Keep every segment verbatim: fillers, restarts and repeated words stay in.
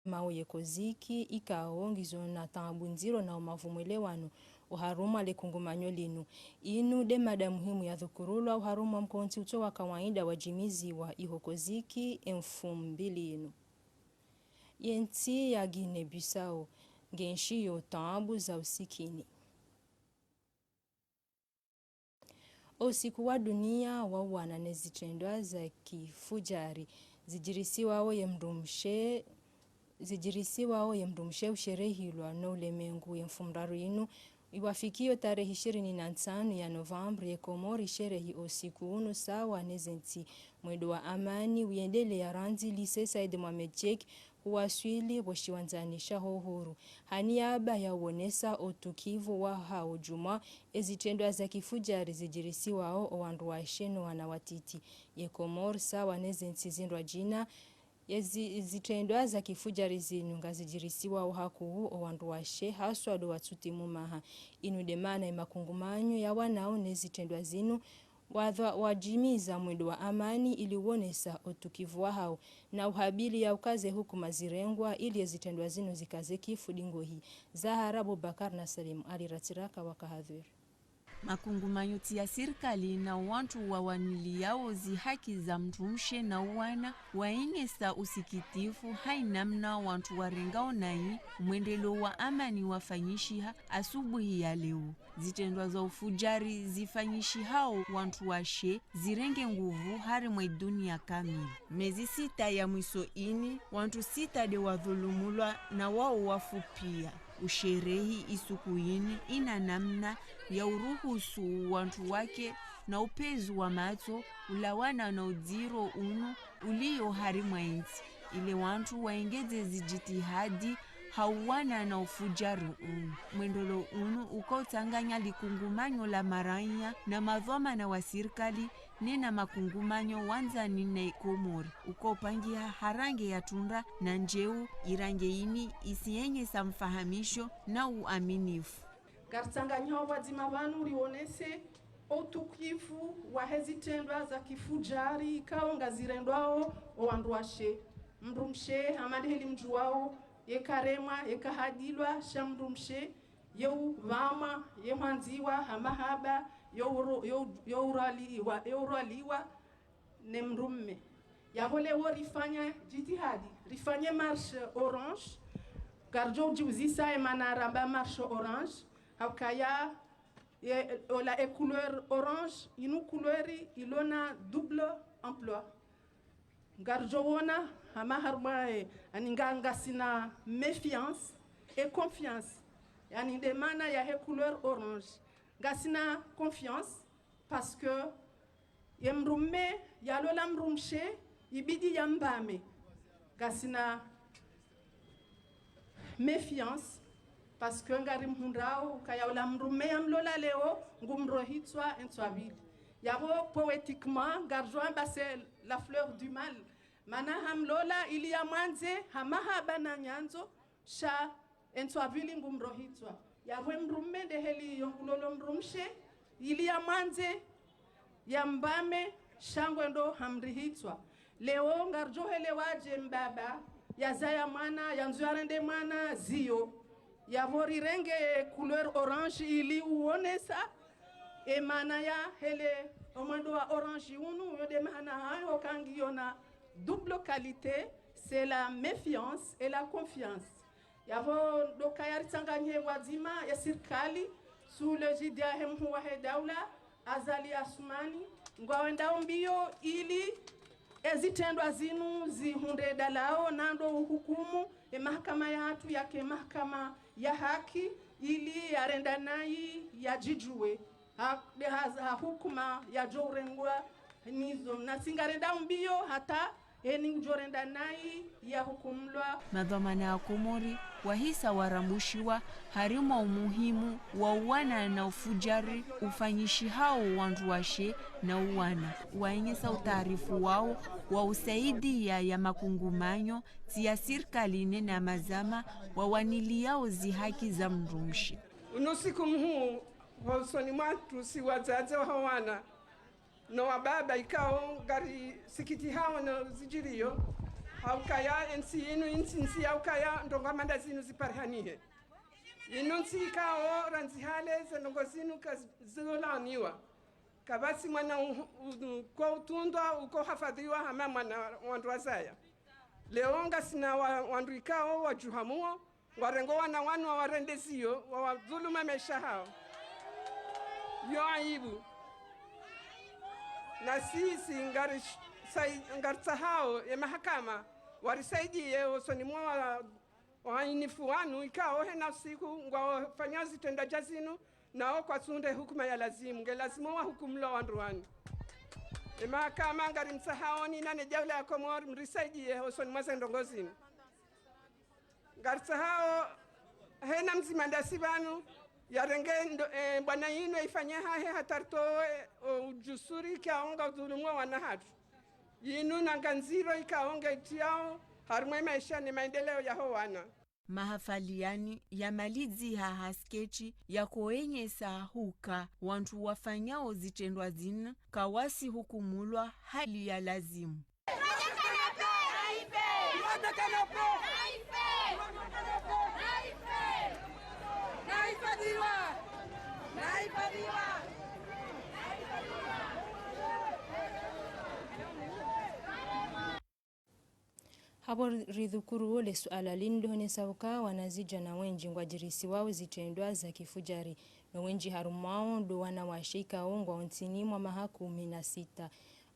mao ye COSIC, ikao ngizo na taabu ndziro na umavu mwelewano oharumwa le kungumanyo linu. Inu nde mada muhimu yadhukurulwa oharumwa mkontsi utso wa kawaida wajimiziwa iho COSIC emfumbili inu. Yentsi ya Guinée-Bissau ngenshi yo taabu za usikini. Osiku wa dunia wa uwana ne zitrendwa za kifujari zijirisiwao ye mdrumshe, zijirisiwao ye mdrumshe usherehilwa no ulemengu ye mfumoraru inu iwafikiyo tarehi ishirini na ntsanu ya novembre, ye Komori isherehi osiku unu sawa ne zentsi. Mwendo wa amani uyendelea randzi Lycée Said Mohamed Cheikh huwaswili pvo shiwandzani sha ho uhuru, ha niaba ya uonesa otukivu wahao djumwa ezitrendwa za kifujari zijirisiwao owandru washe no wana watiti. Ye Komori sawa ne zentsi zindrwadjina, yezi zitrendwa za kifujari zinu ngazijirisiwao hakuu owandru washe haswa ndo watsutimu maha. Inu nde mana emakungumanyo ya wanao ne zitrendwa zinu wadhwa wajimiza mwendo wa amani ili uonesa otukivu wahao na uhabili ya ukaze hukuma zirengwa ili ezitrendwa zinu zikaze kifu dingohi. Zahara Abubakar na Salim Ali Ratsiraka waka hadhwiri. Makungumanyo tsi ya sirikali na wantru wawaniliyao zihaki za mdrumshe na uwana waenyesa usikitifu ha inamna wantru warengao nayi mwendelo wa amani wafanyishiha asubuhi ya leo. Zitrendwa za ufujari zifanyishihao wantru washe zirenge nguvu harimwa edunia kamili. Mezi sita ya mwiso ini, wantru sita nde wadhulumulwa na wao wafu pia. Usherehi isuku ini ina namna ya uruhusu wantru wake na upezi wa matso ulawana na udziro unu uliyo harimwa entsi, ile wantru waengedze zijitihadi ha uwana na ufujari unu. Mwendelo unu uka utsanganya likungumanyo la maranya na madhwamana wa sirikali nena makungumanyo wandzani ne Komori, uka upangiha ha rangi ya tunda na ndjeu, irangi ini isiyenyesa mfahamisho na uaminifu. Ngaritsanganyao pvwadzima pvanu rionese outukivu wahe zitrendwa za kifujari ikao ngazirendwao owandru washe. Mdrumshe hama ndeheli mdjuwao, yeka haremwa, yeka hadilwa, sha mdrumshe ye upvamwa, ye hwandziwa ha mahaba, ye uro-, ye u-, ye urwaliwa, ye urwaliwa ne mdrume. Yapvo leo rifanya jitihadi, rifanye marche orange. Ngaridjo udjiuzisa emana ramba marche orange, haukaya ye, ola e couleur orange, inu couleur ilo na double emploi. Ngaridjo wona hama harumwa e, yaani nga, ngasina méfiance et confiance. Yaani nde mana yahe couleur orange. Ngasina confiance parce que ye mdrume yalola mdrumshe ibidi yambame. Ngasina méfiance, parce que ngarimhundrao ukaya ola mdrume yamlola leo, ngumrohitswa entswapvili. Yapvo poétiquement, ngaridjo amba c'est la fleur du mal. Mana hamlola ili yamwandze, ha mahaba na nyandzo, sha entswapvili ngumrohitswa. Yapvo emdrume ndeheli yo ngulolo mdrumshe, ili yamwandze, yambame, sha ngwendo hamrihitswa. Leo ngaridjo helewaje mbaba yazaya mwana, yandzo yarende mwana, ziyo. Yapvo rirenge couleur orange ili uonesa emana yahele omwendo wa orange unu, yo nde mana hayo ka ngiyo na double qualité, c'est la méfiance et la confiance. Yapvo ndo ukaya ritsanganye pvwadzima ye sirikali, sous l'égide yahe mhuu wahe daula, Azali Assoumani, ngwawendao mbio ili ezitrendwa zinu zihundre dalao na ndo uhukumu, emahakama yahatru yake mahakama ya haki, ili yarenda nayi yadjidjuwe, ha, nde ha, ha hukuma yadjo urengwa nizo. Nasi ngarendao mbio hata eni udjo renda nayi yahukumulwa. Madhwamana ya Komori wahisa warambushiwa harimwa umuhimu wa uwana na ufujari ufanyishihao wandru washe na uwana. Waenyesa utaarifu wao wa usaidia ya makungumanyo tsi ya sirikali nena mazama wawaniliyao zihaki za mdrumshe. Unu usiku mhuu, hosoni mwatru si wadzadze waho wana no wababa ikao ngarisikitihao no zidjiriyo, Haukaya entsi inu, intsi ntsi yaukaya ndrongoo hama nda zinu ziparihanihe. Inu ntsi ikao randzi hale ze ndrongoo zinu kazizolaaniwa. Kapvatsi mwana u-, u-, uko utundwa, uko hafadhiwa hama mwana wandru wazaya. Leo ngasina wa-, wandru ikao wadjuhamuo, ngwarengao wana wanu wawarende ziyo, wawadhulumu maesha yahao. Yo aibu. Na sisi ngari-, sai-, ngaritsahao ye mahakama, warisaidiye, hosoni mwa wa-, wainifu wanu, ikao hena usiku, ngwafanyao zitrendwa dja zinu, nao kwatsunde hukuma ya lazimu, nge lazimu wahukumulwa wandru wanu. Ye mahakama ngarimtsahaoni na ne daula ya Komori mrisaidiye hosoni mwa ze ndrongoo zinu. Ngaritsahao hena mdzima ndasi pvanu, yarenge ndo-, eh, bwana inu ifanye hahe hata ritowe, o, udjusuri ikao ngaudhulumu wana hatru. Yinu nanga ndziro ikao ngaitriyao harumwa ye maesha ne maendeleo yaho wana. Mahafali yani yamalidziha ha skechi ya kuonyesa huka wandru wafanyao zitrendwa zinu kawasi hukumulwa hali ya lazimu. Hapvo ridhukuru le suala linu lihonesa uka wanazidjana wendji ngwadjirisiwao zitrendwa za kifudjari, no wendji harumwao ndo wanawashe ikao ngwao ntsini mwa maha kumi na sita.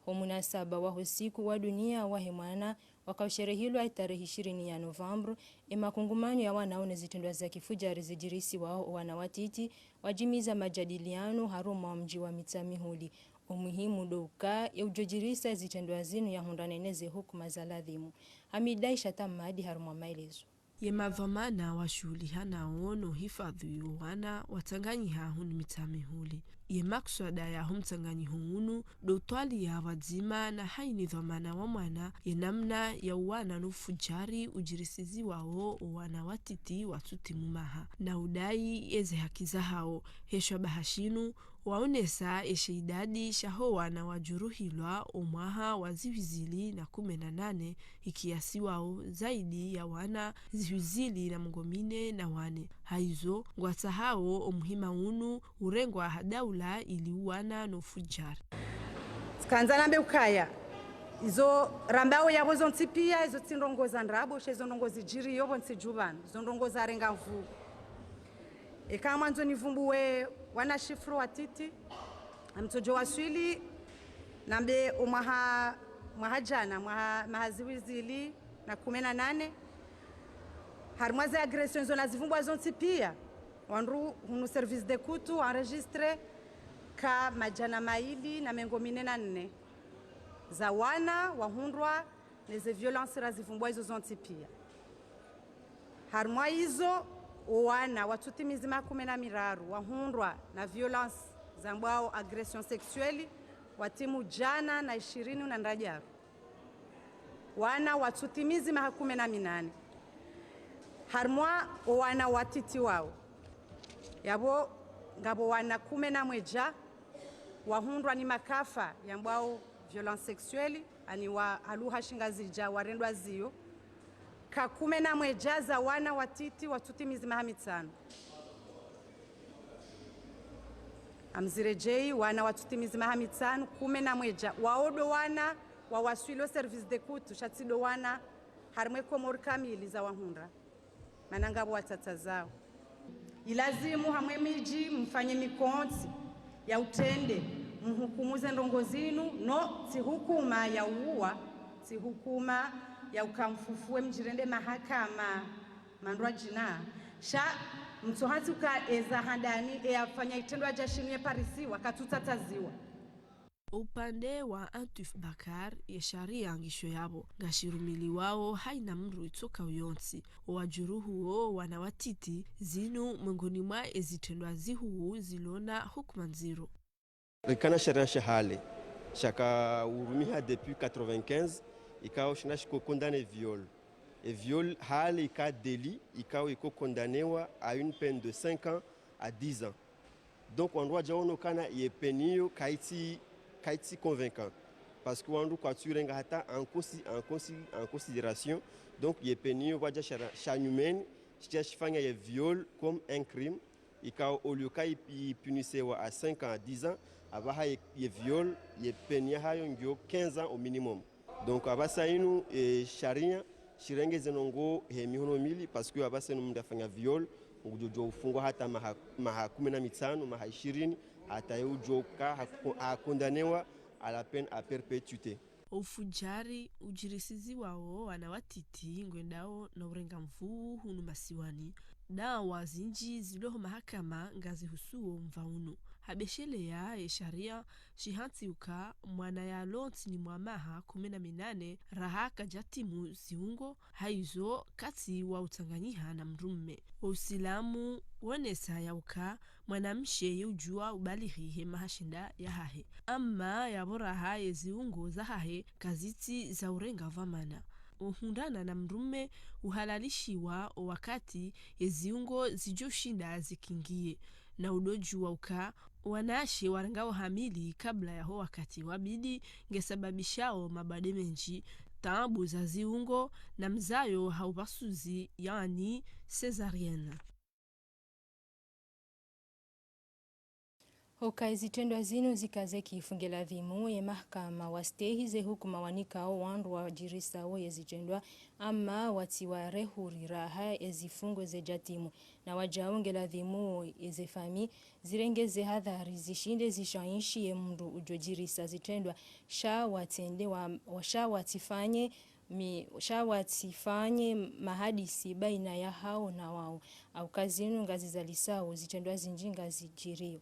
Ho munasaba waho siku wa dunia wahe mwana, wakausherehilwa itarehi ishirini ya novembre, e makungumanyo ya wanao ne zitrendwa za kifudjari zidjirisiwao o wana watiti, wadjimiza majadiliano harumwa mdji wa Mitsamihuli. O muhimu ndo uka ye udjodjirisa zitrendwa zinu yahundrane ne ze hukuma za lazimu. Hamida Ishata Mmadi harumwa maelezo. Ye madhwamana washuhulihanao no hifadhwi yo wana watsanganyiha hunu Mitsamihuli. Ye makswada yaho mtsanganyiho unu ndo utwaliya pvwadzima na haina dhwamana wa mwana ye namna ya uwana no ufudjari udjirisiziwao o wana watiti watsutimu maha, na udai eze haki zahao. He shabaha shinu, waonesa eshe idadi shaho wana wadjuruhilwa o mwaha wa zihwi zili na kume na nane, ikiasiwao zaidi ya wana zihwi zili na mengo mine na wane. Haizo, ngwatsahao o muhima unu urengwa ha daula ili uwana no ufudjari. Tsikandza nambe ukaya, izo rambao yapvo zontsi pia, izo tsi ndrongoo za ndrabo, she izo ndrongoo zidjiriyo pvo ntsi dju pvanu, izo ndrongoo zarenga nvuu. Eka mwandzo nivumbuwe wana chiffre watiti, amtsodjo waswili, nambe o mwaha, mwaha djana, mwaha, maha zihwi zili na kume na nane. Harumwa ze agression zo nazivumbua zontsi pia, wandru hunu service d'écoute enregistré ka madjana mayili na mengo mine na nne za wana wahundrwa ne ze violence razivumbua izo zontsi pia. Harumwa izo, o wana watsutimizi maha kume na miraru wahundrwa na violence zambwao agression sexuelle, watimu djana na ishirini na ndraru. Wana watsutimizi maha kume na minane. Harumwa o wana watiti wao, yapvo ngapvo wana kume na mwedja wahundrwa ni makafa yambwao violence sexuelle, ani wa ha lugha shingazidja warendwa ziyo, ka kume na mwedja za wana watiti watsutimizi maha mitsanu. Amziredjei, wana watsutimizi maha mitsanu, kume na mwedja. Wao ndo wana wawaswili o service d'écoute, sha tsi ndo wana harumwa e Komori kamili zawahundra. Mana ngapvo watsatsa zao. Ilazimu harumwa e midji mfanye mikontsi ya utrende, mhukumu ze ndrongoo zinu, no tsi hukuma ya uwa, tsi hukuma ya uka mfufue mdjirende mahakama, mandrwadjina. Sha mtsohantsi uka eza handani, e yafanya itrendwa dja shinu ye parisiwa, katsutsatsaziwa. Upande wa Antuf Bakar, ye sharia ngisho yapvo, ngashirumiliwao haina mdru itsoka uyontsi. O wadjuruhu wo wana watiti, zinu mwengoni mwa ezitrendwa zihuu zilona hukuma ndziro. Rikana sharia sha hale, shaka urumiha depuis quatre-vingt-quinze, ikao shina shiko condamné viol. E viol hale ika délit, ikao iko condamnéwa à une peine de cinq ans à dix ans. Donc, wandru wadja wono kana ye peine iyo kaitsi, kaitsi convaincant. Parce que wandru kwatsu irenga hata en consi-, en consi-, en considération. Donc, ye peine iyo pvwadja shara-, sha nyumeni, shidja shifanya ye viol comme un crime. Ikao au lieu ka i, i punisewa à cinq ans, à dix ans, apvaha ye, ye viol, ye peine yahayo ngiyo quinze ans au minimum. Donc, apvasa inu, e, sharia, shirenge ze ndrongoo he mihono mili, parce que apvasa inu mndru afanya viol, ngudjo djo ufungwa hata maha, maha kume na mitsanu, maha ishirini, hata ye udjo ka ha, ha condamnéwa à la peine à perpétuité. Ufudjari udjirisiziwao wana watiti ngwendao na urenga nvuu hunu masiwani. Dawa zindji zilo ho mahakama ngazihusuo mva unu. Ha besheleya ye sharia, shihantsi uka mwana yalo ntsini mwa maha kume na minane raha kadjatimu ziungo, haizo katsi wa utsanganyiha na mdrume. Usilamu wonesa ya uka mwanamshe ye udjua ubalighi he maha shenda yahahe. Amma yapvo raha ye ziungo zahahe kazitsi za urenga dhwamana. Uhundrana na mdrume uhalalishiwa o wakati ye ziungo zidjo shinda zikingiye. Na udodjua uka wanawashe warengao hamili kabla yaho wakati wabidi nge sababishao mabade mendji, taabu za ziungo na mzayo ha upasuzi, yaani césarienne. Hoka ezitrendwa zinu zikaze kifu nge ladhimu ye mahakama wastehi ze hukuma wanikao wandru wadjirisao ye zitrendwa, amma watsi warehuri raha ezifungo zedjatimu. Na wadjau nge ladhimu eze fami zirenge ze hadhari zishinde zishawishi ye mndru udjodjirisa zitrendwa, sha watsende wa, wa, sha watsifanye mi, sha watsifanye mahadisi baina yahao na wao. Au ka zinu ngazizalisao zitrendwa zindji ngazidjirio.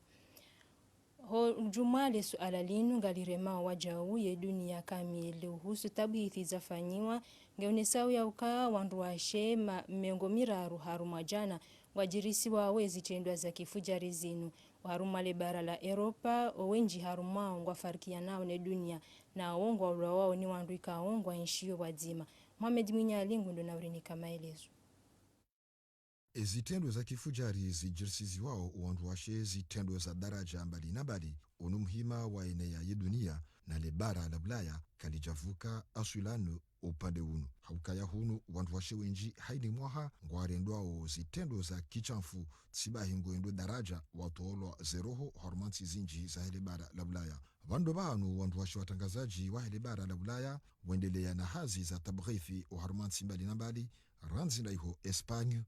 Ho djumwa le suala linu ngaliremao wadjau ye dunia kamili uhusu tabwithi zafanyiwa, nge unesao ya uka wandru washe ma, mengo miraru harumwa djana ngwadjirisiwao ezitrendwa za kifudjari zinu. Oharumwa le bara la Europa, owendji harumwao ngwafarikianao ne dunia, na wo ngwaulwawao ni wandru ikao ngwaenshio pvwadzima. Mohamed Mwinyali ngu ndo na urinika maelezo. Ezitrendwa za kifudjari zidjirisiziwao owandru washe zitrendwa za daraja mbali na mbali, unu muhima wa eneya ye dunia, na le bara la Bulaya kalidjavuka aswilanu upande unu. Haukaya hunu wandru washe wendji haini mwaha ngwarendwao zitrendwa za kishamfu, tsibahi ngwendo daraja watolwa zeroho harumwa ntsi zindji za hele bara la Bulaya. Pvandru pvanu wandru washe watrangazadji wa hele bara la Bulaya wendelea na hazi za tabghithi oharumwa ntsi mbali na mbali, randzi ndaiho Espagne,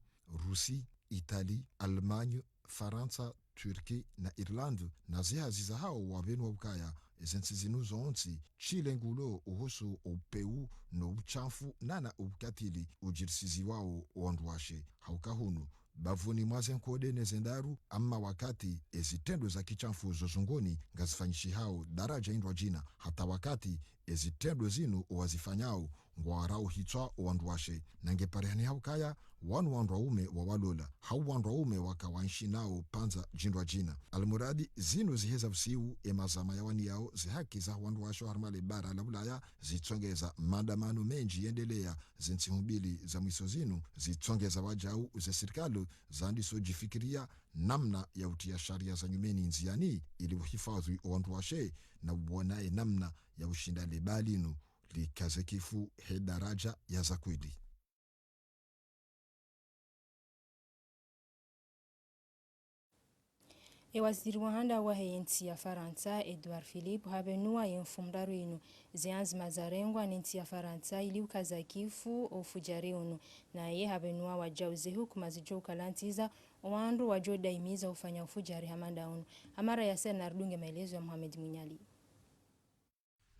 Russie, Italie, Allemagne, Farantsa, Turquie na Irlande, na zihazi zahao wapvenua ukaya ezentsi zinu zontsi shilengulo uhusu upeu no ushamfu nana ukatili udjirisiziwao owandru washe. Hauka hunu bapvuni mwa ze nkode ne ze ndraru, amma wakati ezitrendwa za kishamfu zo zungoni ngazifanyishihao daraja indrwadjina, hata wakati ezitrendwa zinu owazifanyao ngwarao hitswa owandru washe. Na nge parihani haukaya wanu wandru waume wawalola, hau wandru waume waka waenshi nao pvandza djindrwadjina. Almuradi zinu ziheza usiu emazama yawaniyao zehaki za wandru washe oharumwa le bara la Bulaya zitsongeza mandamano mendji yendelea zentsihu mbili za mwiso zinu, zitsongeza wadjau ze sirikali zandiso djifikiria namna ya utia sharia za nyumeni ndziani ili uhifadhwi owandru washe, na uwonaye namna ya ushinda le bara linu likaze kifu he daraja ya zakweli. E waziri wa handa wahe yentsi ya Farantsa, Edouard Philippe, hapvenua ye mfumoraru inu ze anzima zarengwa ne ntsi ya Farantsa ili ukaza kifu ofudjari unu. Naye hapvenua wadjau ze hukuma zidjo ukalantsiza owandru wadjo daimiza ufanya ufudjari hama nda unu. Hamara ya Senardunge, maelezo ya Mohamed Mwinyali.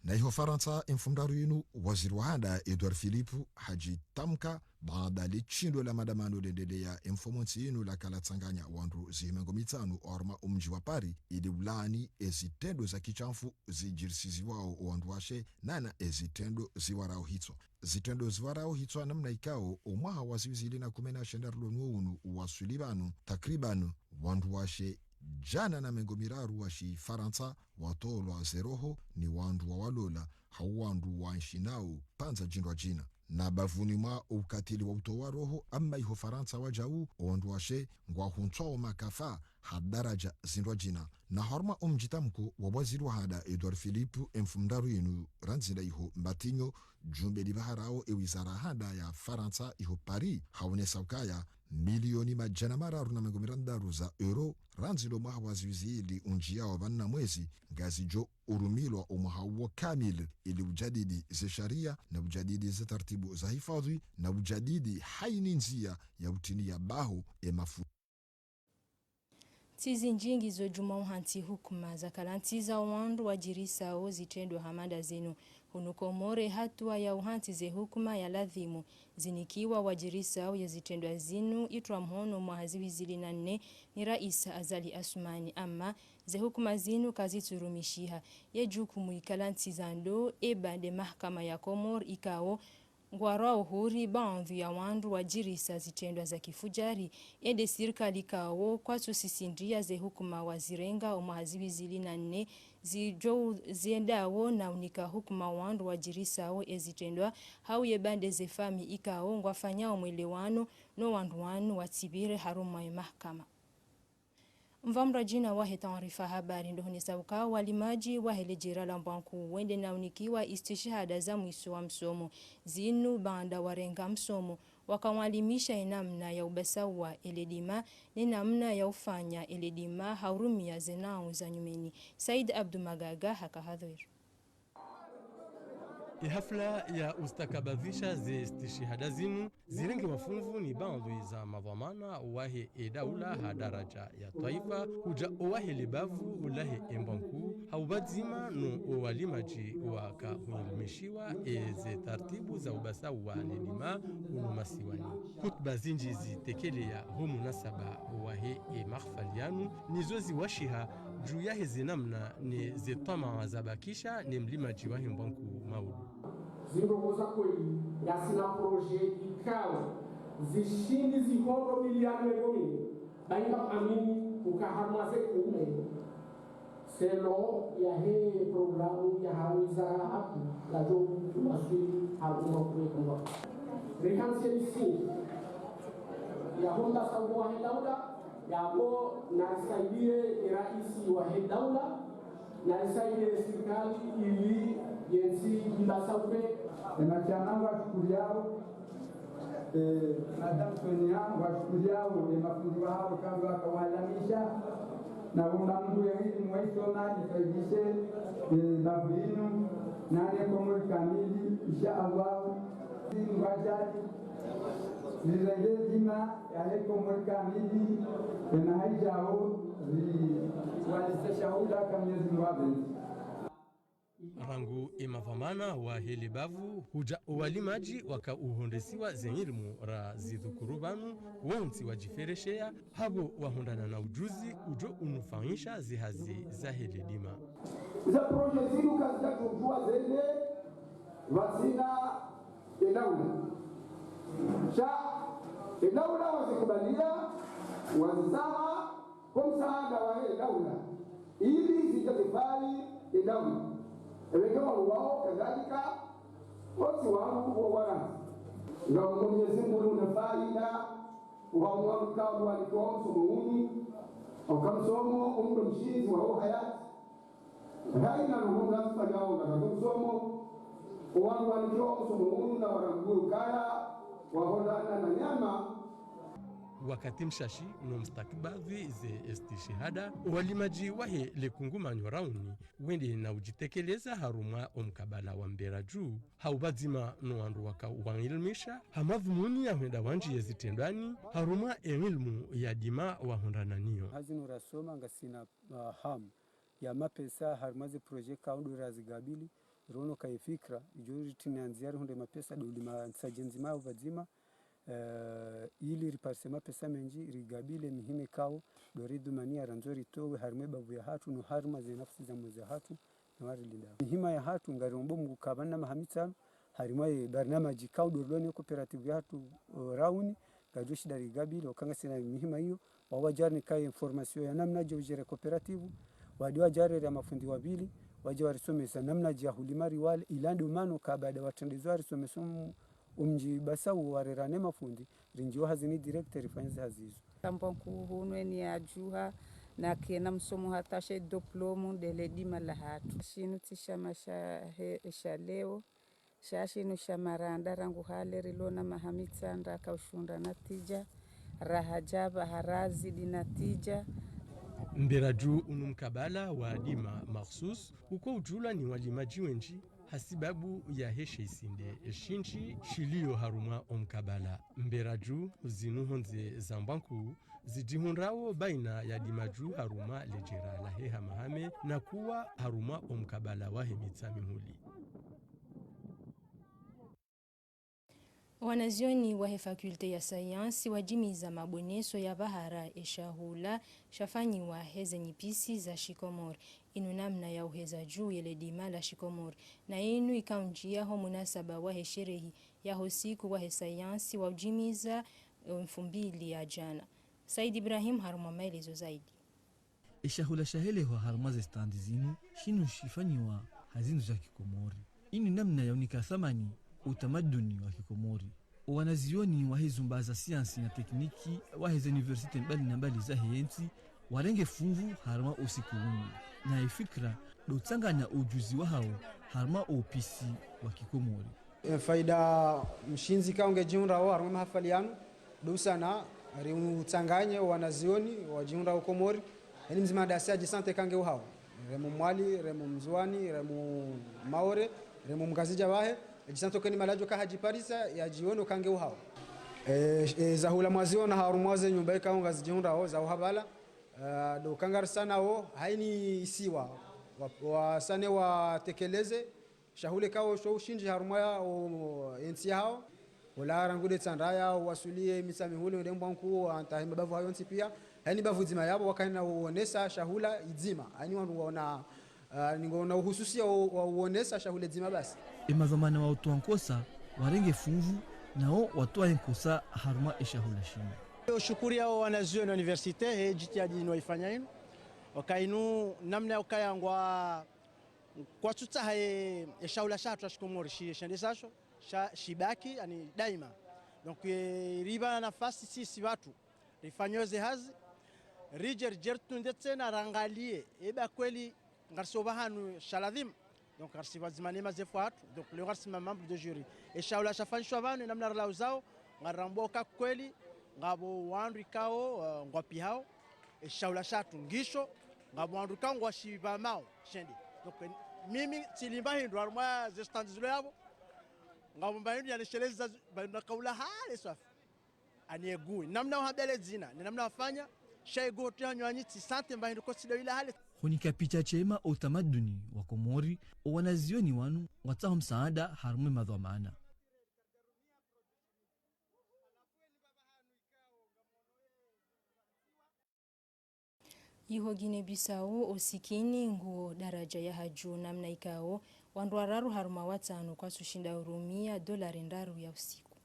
Na iho Farantsa, emfumoraru inu, waziri wa handa Edouard Philippe hadjitamka baada le shindo la mandamano lendelea emfumontsi inu laka latsanganya wandru zihi mengo mitsanu oharumwa omdji wa Paris, ili ulaani ezitrendwa za kishamfu zidjirisiziwao owandru washe, nana ezitrendwa ziwarao hitswa. Zitrendwa ziwarao hitswa namna ikao omwaha wa ziwi zili na kume na shenda rilo nuwo unu waswili pvanu, takriban wandru washe djana na mengo miraru wa shifarantsa watolwa zeroho ni wandru wawalola, hau wandru waenshi nao pvandza djindrwadjina. Na bapvuni mwa ukatili wa utowa roho, amma iho Farantsa wajau, owandru washe ngwahuntswao makafa ha daraja zindrwadjina. Na harumwa omdjitamko wa waziri wa hada Edouard Philippe, emfumoraru inu randzi nda iho Matignon, djumbe libaharao ewizara hada ya Farantsa iho Paris, haonesa ukaya milioni madjana mararu na mengo mirandraru za euro, randzi ndo mwaha wa ziwi zili undjiao pvanu na mwezi, ngazidjo urumilwa omwaha uwo kamili, ili ujadidi ze sharia na ujadidi ze taratibu za hifadhwi na ujadidi haina ndzia ya utiniya baho emafu. Ntsi zindji ngizo djuma uhantsi hukuma za kalantsi za wandru wadjirisao zitrendwa hama nda zinu. Hunu Komori, hatuwa ya uhantsi ze hukuma ya ladhimu zinikiwa wadjirisao ye zitrendwa zinu itrwa mhono mwaha ziwi zili na nne ni Rais Azali Assoumani, amma ze hukuma zinu kazitsurumishiha. Ye djukumu ikala ntsi za ndo, eba nde mahakama ya Komori ikao ngwarwao huri baadhwi ya wandru wadjirisa zitrendwa za kifujari, ende sirikali ikao kwatsusisindria ze hukuma wazirenga omwaha ziwi zili na nne zidjo ziendao na unika hukuma wandru wadjirisao ezitrendwa, hau yeba nde ze fami ikao ngwafanyao mwelewano no wandru wanu watsipvire harumwa ye mahakama. Mva mradjina wahe taarifa habari ndo hunesa uka walimadji wahe ledjera la Mbwankuu wende na unikiwa istishihada za mwiso wa msomo. Zinu baanda warenga msomo, wakawalimisha enamna ya ubasauwa eledima, ne namna ya ufanya eledima ha urumia zenao za nyumeni. Said Abdu Magaga haka hadhwir. Ihafla ya ustakabadhisha ze istishihada zinu zirengewa funvu ni baadhwi za madhwamana wahe edaula ha daraja ya twaifa, hudja owahe lebavu lahe Embwankuu, ha upvadzima no owalimadji waka huelimishiwa eze taratibu za ubasauwa ledima hunu masiwani. Hutuba zindji zitekeleya ho munasaba wahe emahafali yanu, nizo ziwashiha dju yahe zenamna ne zetwamaa zabakisha ne mlimadji wahe Mbwankuu maulu. Zindrongoo za kweli, ngasina projet ikao zishindi zihondro miliari mengo mine, bainga amini uka harumwa ze kume, selon yahe programu yaha wizara haki, ladjo kuwaswili harumwa kume kumwa. Rihanse misingi ya honda saubu wahe daula, yapvo narisaidie ni raisi wahe daula, narisaidie sirikali ili yentsi ibasauwe. Emashama ngwashukuriyao, eh, Madame Sonia ngwashukuriyao, emafundi wahao kandru wakawalamisha, na womba Mungu yengidi mwaisoma, nisaidishe, eh, bavu inu, nane Komori kamili, insha Allah. Ngwadjali, zirenge dhima yahe Komori kamili, ena haidjao, zi-, walisesha uda kamili zingwabenzi. Rangu emadhwamana wahe lebavu hudja owalimadji waka uhondresiwa ze ilimu ra zidhukuru pvanu, wontsi wadjifereshea, hapvo wahundrana na ujuzi udjo unufaisha zihazi zahe ledima. Ze projet zinu kazidja kudjuwa zende pvatsina edaula. Sha edaula wazikubalia, wazisaha, ho msaada wahe daula, ili zidja zifai edaula. Ewenge wanu wao kadhalika, wontsi wanu wo waranzi. Ngam Mwenyezi Mungu luna faida, wa mwanuka walikiwa msomo unu, oka msomo unu ndo mshindzi wa uhayati. Haina luhunga sifanyao ngatato msomo, wanu walikiwa msomo unu na warangu kaya, wahondana na nyama. Wakati mshashi no mustakabadhi ze istishihada, walimadji wahe lekungumanyo rauni, wende na udjitekeleza harumwa omkabala wa mbera dju, ha upvadzima no wandru waka uwailimisha, ha madhumuni ya hwenda wandjiye zitrendwani, harumwa eilimu ya dima wahundrana nayo. Hazi no rasoma ngasina, ah, hamu ya mapesa, harumwa ze projet kaundru razigabili, rono kaye fikra, idjo ritini andzia rihundre mapesa, ndo ulima ntsi dje ndzima ya upvadzima, eh, ili riparise mapesa mendji, rigabile mihima ikao, ndo ridhumania randzo ritowe, harumwa ebavu yahatru, no harumwa ze nafsi za mwezi yahatru, no warilinda. Mihima yahatru, ngariombo Mungu kapvana maha mitsanu, harumwa ye barnamaji kaundru riloni coopérative yahatru, o, rauni, ngadjo shinda rigabile, oka ngasina mihima iyo, wa wadjari nikaye formation ya namna dje ujere coopérative, wadi wadjari ya mafundi wavili, wadje warisomesa namna dje ya hulima riwale, ila ndo mana ka baada watrendezwa warisomesa mu-, Umdji Basawu warera ne mafundi, rindjiwa hazini direct rifanye ze hazi izo. Kambwa nkuu hunu eni yadjuha, na kena msomo hata she diplôme nde le dima lahatru. Shinu tsi shama shahe sha leo, sha shinu shama randa rangu hale rilona maha mitsandra kaushundra natija, raha djapva harazidi natija. Mberadju unu mkabala wa dima makhsus, uko udjulwa ni walimadji wendji, hasibabu yahe she isinde shindji shiliyo harumwa omkabala. Mberadju zinu hondze za mbwa nkuu zidjihundrawo baina ya dimadju harumwa ledjera lahe Hamahame na kuwa harumwa omkabala wahe Mitsamihuli. Wanazioni wahe faculté ya sayansi wadjimiza maboneso ya pvahara eshahula shafanyiwa heze nyipisi za shikomori. Inu namna ya uheza dju yele dima la shikomori. Na inu ikaundjia ho munasaba wahe sherehi yaho siku wahe sayansi wa udjimiza, eh, mfumbili ya djana. Said Ibrahim harumwa maelezo zaidi. Eshahula shahelehwa harumwa ze standi zinu, shinu shifanyiwa ha zindru za kikomori. Inu namna ya unika thamani utamaduni wa kikomori. Owanazioni wahe zumba za siansi na tekniki wahe ze université mbali na mbali zahe yentsi, warenge funvu harumwa osiku unu. Na ifikira, ndo utsanganya ujuzi wahawo harumwa opisi wa kikomori. E, faida mshindzi kaunge djihundrawo harumwa mahafali yanu, ndo usana riutsanganye wanazioni wadjihundrawo Komori, eni mdzima dasi adjisante kange uhawo. Remo Mwali, remo Mndzuwani, remo Maore, remo Mngazidja wahe, adjisante keni maladjo kahadjiparisa, yadjione kange uhawo. E, e, zahula mwaziona harumwa ze nyumba ikaunga zidjihundrawo, za uhabala, e, ndo kangarisana wo, haini isiwa, wa, wasane watekeleze, shahula ikao sho ushindzi harumwa ya, o, entsi yahawo. Ola rangu nde Tsandraya, owasuliye Mitsamihuli, nde Mbwankuu, hata he mabavu hayo ntsi pia. Haini bavu dzima yapvo, wakaina uonesa shahula idzima. Haini wandru waona, ah, ningoona uhususia wa, wa uonesa shahula idzima basi. Emadhwamana wa utowa nkosa, warenge funvu, nawo watowa enkosa harumwa eshahula shinu. Ushukuriya wo wanazioni wa université, he jitihadi inu waifanya inu. Waka inu namna ya ukaya ngwa Kwatsutsaha e, e shahula shahatru sha shikomori shi, shende sasho, sha, shibaki, yani daima. Donc, e, ripva nafasi sisi pvatru, rifanyo ze hazi, ridje, ridje ritunde tsena, rangaliye, eba kweli, ngarisi opva hanu sha ladhima. Donc, ngarisi pvadzima ne mazefu hatru, donc, leo ngarisi ma membre de jury. E shahula shafanyishwa pvanu, namna rilauzao, ngarirambua uka kweli, ngapvo wandru ikao, eh, ngwapvihao, e shahula shahatru ngisho, ngapvo wandru ikao ngwashipvamao, shende. Donc, eh, mimi, tsilimba hindru, harumwa ze stand zilo yapvo, ngapvo mba hindru yanesheleza, mba hindru nakaula hale swafi. Ani egu, namna uhambele dzina, ni namna wafanya, sha egu tu hanyu anyi tsisante mba hindru kotsi ndo ila hale. Hunika picha shema utamaduni wa Komori, owanazioni wanu, ngwatsaho msaada, harumwa emadhwamana. Iho Guinée-Bissau, osikini nguo daraja ya hadju namna ikao, wandru wararu harumwa watsanu kwatsushinda urumia dolari ndraru ya usiku.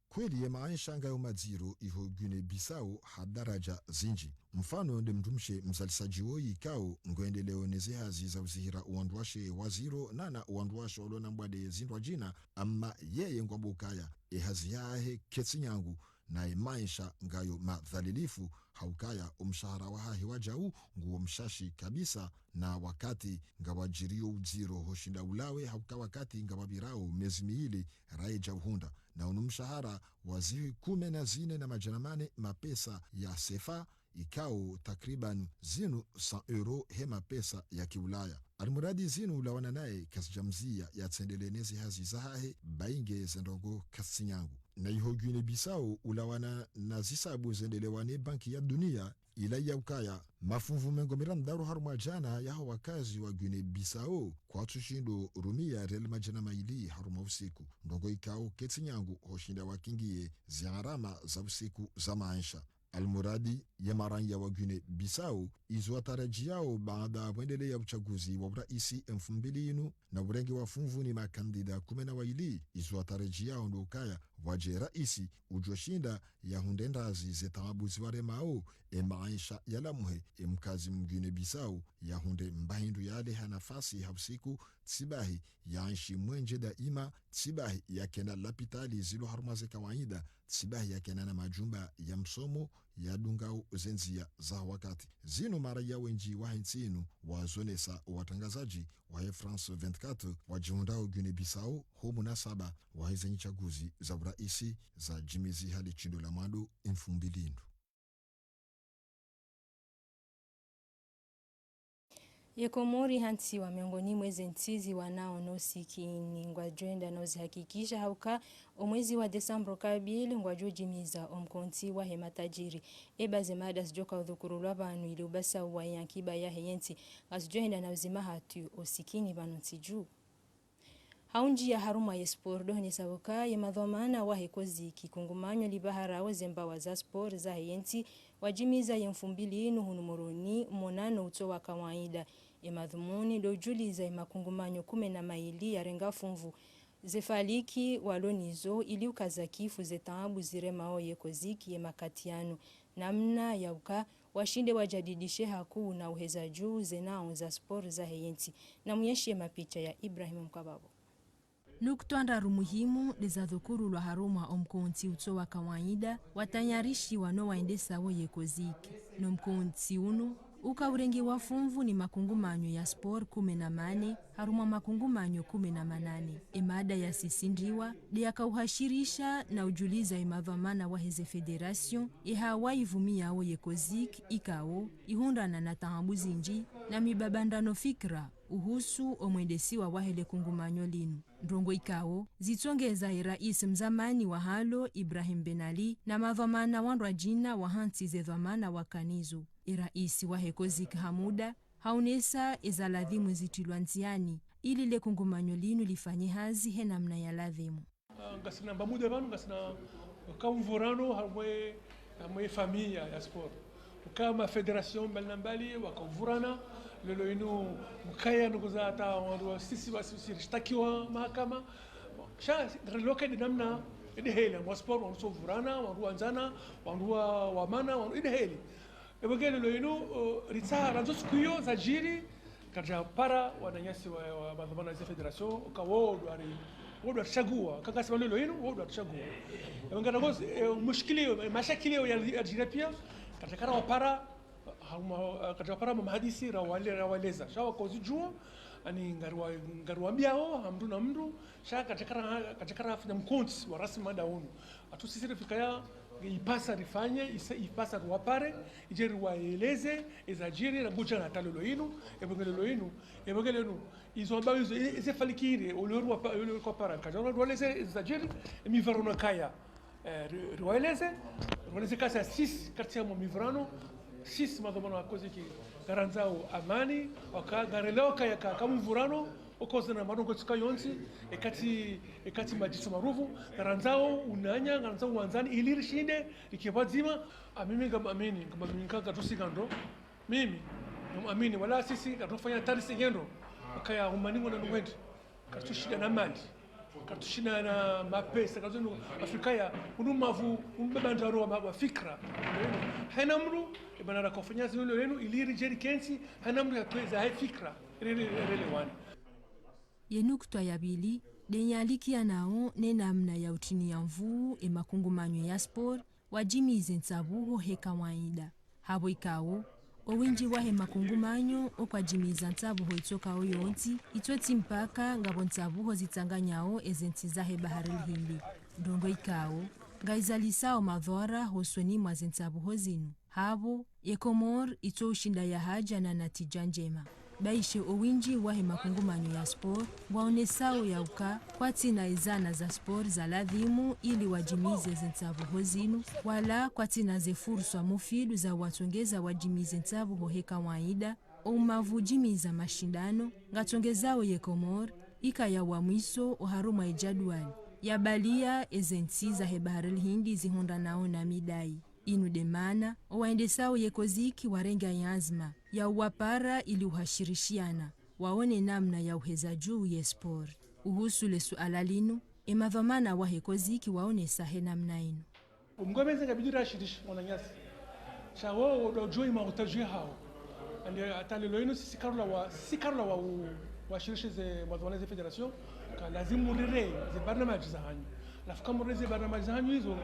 Kweli ye maesha ngayo madziro iho Guinée-Bissau ha daraja zinji. Mfano nde mdrumshe mzalisadji woyi ikao ngwendeleo ne ze hazi za uzihira owandruwashe wadziro nana owandruwashe walona mbwade zindrwadjina, ama yeye ngwambao ukaya e hazi yahahe ketsi nyangu, na e maesha ngayo madhalilifu, ha ukaya omshahara wahahe wa jau nguwo mshashi kabisa, na wakati ngawadjirio udziro hoshinda ulawe, ha uka wakati ngawapvirao mezi mili raye ja uhundra. Na unu mshahara wa zihwi kume na zine na madjana mane mapesa ya sefa, ikao takriban zinu cent euros he mapesa ya kiulaya. Almuradi zinu ulawana naye kazijamzia yatsendelee ne ze hazi zahahe, bainge ze ndrongoo kazitsi nyangu. Na iho Guinée-Bissau ulawana na zisabu zendelewa ne Banki ya Dunia, ila ya ukaya mafunvu mengo mirandraru harumwa djana yaho wakazi wa Guinée-Bissau kwatsushindo rumia riali madjana mayili harumwa usiku. Ndrongoo ikao ketsi nyangu hoshinda wakingie ze gharama za usiku za maesha. Almuradi ye maranya wa Guinée-Bissau, izo watarajiao baada pvwendelea uchaguzi wa uraisi emfumbili inu, na urenge wa funvu ni makandida kume na waili, izo watarajiao ndo ukaya Wadje raisi udjoshinda yahundre ndazi ze taabu ziwaremao, e maesha yalamuhe, e mkazi mgine Bissau, yahundre mbahindru yaleha nafasi ha usiku, tsibahi yaenshi mwenje daima, tsibahi yakena lapitali zilo harumwa ze kawaida, tsibahi yakena na majumba ya msomo yadungao ze ndzia za wakati. Zinu maraya wendji wahe ntsi inu wazonesa watrangazadji wahe France vingt-quatre wadjihundrao Guinée-Bissau ho munasaba wahe ze nyitsaguzi za uraisi zadjimiziha le shindo la mwando mfumbili inu. Ye Komori hantsiwa miongoni mwa ze ntsi ziwanao no usikini. Ngwadjoenda no uzihakikisha hauka o mwezi wa Desambro kabili ngwadjodjimiza o mkontsi wahe matajiri. Eba ze mada zidjoka udhukurulwa pvanu ili ubasa uwa ye ankiba yahe yentsi, ngazidjoenda na uzima hatru o usikini pvanu ntsi dju. Ha undjia harumwa ye sport, ndo hwonesa pvoka ye madhwamana wahe COSIC, kungumanyo libaharao ze mbawa za sport zahe yentsi, wadjimiza ye mfumbili inu hunu Moroni, monano utso wa kawaida. Ye madhumuni ndo udjuliza ye makungumanyo kume na mayili yarenga funvu ze faliki walo nizo ili ukaza kifu ze taabu ziremao ye COSIC ye makati yanu. Namna ya uka washinde wajadidishe hakuu na uheza dju ze nao za sport zahe yentsi. Na muyeshe mapicha ya Ibrahim Mkababo. Nukutwa ndraru muhimu nde zadhukurulwa harumwa o mkontsi utso wa kawaida watayarishiwa no waendesao ye COSIC. No mkontsi unu uka urengewa funvu ni makungumanyo ya sport kume na mane harumwa makungumanyo kume na manane. E mada yasisindriwa nde yaka uhashirisha na udjuliza ye madhwamana wahe ze fédération, ye hawa ivumiao ye COSIC ikao ihundrana na taabu zindji na mibabandano fikira uhusu o mwendesiwa wahe le kungumanyo linu. Ndrongoo ikao zitsongeza ye raisi mzamani wahalo Ibrahim Ben Ali na madhwamana wandrwadjina wahantsi ze dhwamana wakanazo. Ye raisi wahe COSIC ha muda haonesa eza ladhimu zitrilwa ndziani ili le kungumanyo linu lifanye hazi he namna ya ladhimu. Ah, ngasina mba muda pvanu, ngasina uka mvurano harumwa ye, harumwa ye famiyi ya sport. Uka ma fédération mbali na mbali, waka mvurana, leo inu mkaya nukuza hata wandru wa sisi wa sisi rishtakiwa mahakama. Sha, ngariloka nde namna, nde heli, harumwa sport, wandru so mvurana, wandru wandzana, wandru wa, wamana, wandru, nde heli. Epvo nge leo inu, o, ritsaha randzo siku iyo zadjiri, karidjapara wananyasi wa, wa madhwamana ze fédération, uka wo ndo wari, wo ndo waritsagua, uka ngasi pvanu leo inu, wo ndo waritsagua. Epvo nge rangozi, e, mushkili iyo, e, mashakili iyo ya, yadjiri pia, karidjakara wapara, ha, ma, karidjakara ma mahadisi, rawale, rawaleza. Sha waka uzidjua, ani ngariwa, ngariwambiao, ha mndru na mndru, sha karidjakara, karidjakara fanya mkontsi wa rasmi mada unu. Hatru sisi rifikaya, ipasa rifanye, isa, ipasa riwapare, idje riwaeleze, ezadjiri, na ngudja na hata leo inu, epvo nge leo inu, epvo nge leo inu, izo amba izo, e, eze faliki ile, oleo riwapa, oleo riwapara, karidja riwaeleze, ezadjiri, e mivurano kaya. Eh, ri, riwaeleze, riwaeleze kasa sisi, kati ya mo mivurano, sisi madhwamana wa COSIC, ngarandzao amani, waka, ngarelewa kaya ka, ka mvurano, okoze na marongo tsika yontsi, ekati, ekati madjiso maruvu, ngarandzao unanya, ngarandzao wandzani, ili rishinde, rike pvwadzima, a mimi ngamwamini, ngamwamini ka, katsusi ngandro, mimi, ngamwamini, wala sisi, katsufanya tari sengendo, akaya umaningo na nungwendi, katsushinda na mali, katsushinda na mapesa, katsu Afrika ya, unu mavu, unu mbabandaro wa ma, wa fikira, haina mndru, ebana rakofanya zinu leo inu, ili ridje rikentsi, haina mndru yatweza, haye fikira, rele, rele wana. Ye nukutwa ya pvili, nde nyalikianao ne namna ya utriniya nvuu e makungumanyo ya sport, wadjimize ntsabuho he kawaida. Hapvo ikao, o windji wahe makungumanyo okwadjimiza ntsabuho itsokao yontsi, itsotsi mpaka ngapvo ntsabuho zitsanganyao eze ntsi zahe Bahari Lihindi. Ndrongoo ikao, ngaizalisao madhwara hosoni mwa ze ntsabuho zinu. Hapvo, ye Komori itso ushinda yahadja na natija ndjema. Baishe o windji wahe makungumanyo ya sport, ngwaonesao ya uka, kwatsina ezana za sport za ladhimu ili wadjimize ze ntsabuho zinu, wala kwatsina ze furswa mufidu za watsongeza wadjimize ntsabuho he kawaida, o umavu udjimiza mashindano, ngatsongezao ye Komori, ikaya wa mwiso oharumwa ejadwali, yabalia eze ntsi zahe Bahari Lihindi zihundranao na midai. Inu nde mana, owaendesao ye COSIC warenge ye anzima ya uwapara ili uhashirishiana, waone namna ya uheza juu ye sport. Uhusu le suala linu, Emadhwamana wahe COSIC waonesa he namna inu. Omgomezi ngabidi rashirishe wananyasi. Sha wo, wo ndo udjo ima utaji hawo. Ande hata leo inu sisi karula wa, sisi karula wa u-, washirishe ze mwadhwamana ze fédération, ka lazimu murere ze barnamaji zahanyu. Halafu kamurere ze barnamaji zahanyu izo,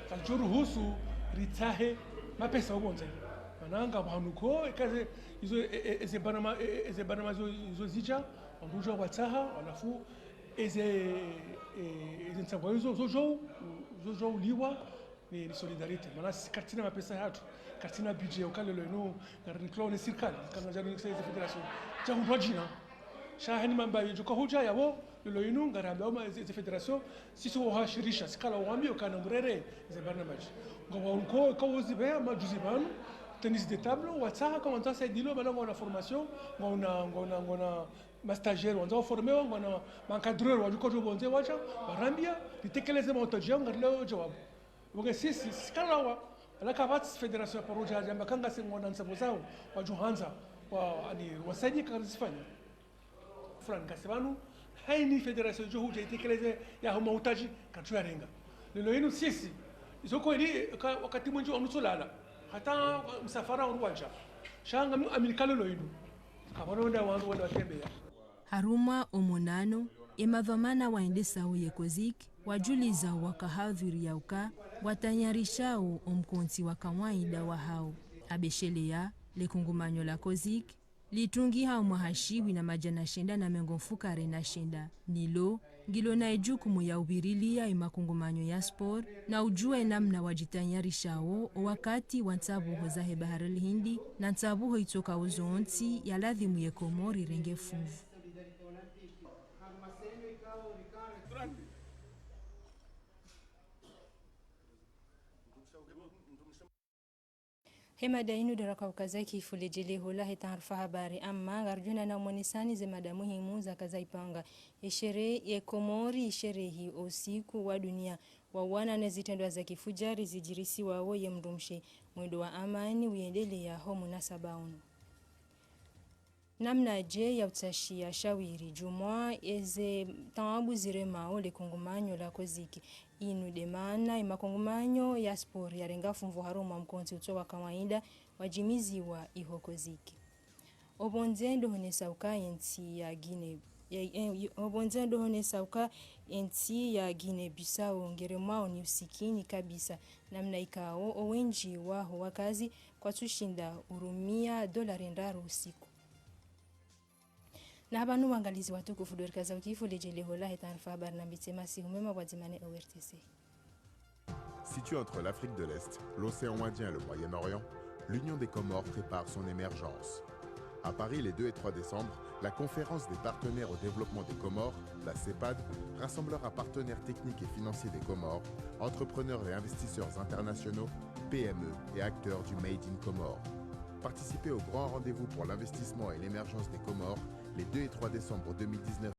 kazidjo ruhusu ritsahe mapesa opvondze. Mana ngapvo hanu ko, eka ze, izo, e, e, e, ze barnama-, e, e, e, ze barnamaji zo, zo zidja, wandru udja watsaha, halafu eze, e, eze ntsangwa izo, zo djo, zo djo uliwa, ni, ni solidarité. Mana sisi karitsina mapesa yahatru, karitsina budget, uka leo inu, ngarinikilwao ne sirikali, kana djari nikisa eze fédération. Dja hundrwa djina. Sha heni mamba yedjo kahudja yapvo, leo inu, ngarambao ma eze, eze fédération, sisi wo hashirisha, sisi kala wambi, ukana murere, eze barnamaji. Ngapvo uko, ka uzibeya, majuzi pvanu, tennis de table, watsaha, ka wandza saidilo, mana ngwaona formation, ngwaona, ngwaona, ngwaona, ma stagiaires wandza waformewa, ngwaona ma encadreurs wadjo kodjo pvondze wadja, warambia, ritekeleze mahutaji yawo ngarileo djawabu. Pvonge sisi, sisi kalawa, ala kapvatsi fédération ya paro dja, djamba kangasi ngwaona ntsapvo zawo, wadjo handza, wa, ani, wasaidie karizifanya. Fulani ngasi pvanu, hayini fédération djo hudja itekeleze yaho mahutaji, kadjo yarenga. Leo inu sisi, izo kweli, ka, wakati mwindji wanu tsulala, hata msafara wanu wadja. Sha ngami aminika leo inu. Kapvana wenda wandru wenda watembeya. Harumwa omonano, emadhwamana waendesao ye COSIC, wajuliza wakahadhwiri ya uka, watayarishao omkontsi wa kawaida wahawo. Abesheleya, le kungumanyo la COSIC, litungiha omwaha shiwi na madjana shenda na mengo mfukare na shenda. Nilo, ngilo na ejukumu ya uvirilia emakungumanyo ya sport, na ujua enamna wajitayarishao owakati wa ntsapvuho zahe Bahari el Hindi, na ntsapvuho itsokao zontsi ya lazimu ye Komori irenge funvu. He mada inu ndo rakaukaza kifu ledjeleho lahe taarifa habari, amma ngaridjo ona na umonesani ze mada muhimu zakaza ipanga. Esherehe ye Komori isherehi osiku wa dunia wa wana ne zitrendwa za kifujari zidjirisiwao ye mdrumshe. Mwendo wa amani uyendeleya ho munasaba unu. Namnadje ya utsashiya shawiri djumwa eze taabu ziremao le kungumanyo la COSIC. Inu de maana emakungumanyo ya sport yarenga funvu harumwa mkontsi utso wa kawaida wajimiziwa iho COSIC. Opvondze ndo honesa uka entsi ya Guinée, ya, e, opvondze ndo honesa uka entsi ya Guinée Bissau ngeremwao ni usikini kabisa. Namna ikao owendji waho wakazi kwatsushinda urumia dolari ndraru usiku. Na hapvanu wangalizi watukufu ndo rikaza ukifu ledjeleho lahe taarifa habari na mbitse masihu mema pvwadzima ne ORTC. Située entre l'Afrique de l'Est, l'océan Indien et le Moyen-Orient, l'Union des Comores prépare son émergence. À Paris, les deux et trois décembre, la Conférence des partenaires au développement des Comores, la CEPAD, rassemblera partenaires techniques et financiers des Comores, entrepreneurs et investisseurs internationaux, P M E et acteurs du Made in Comores. Participez au grand rendez-vous pour l'investissement et l'émergence des Comores, les deux et trois décembre deux mille dix-neuf.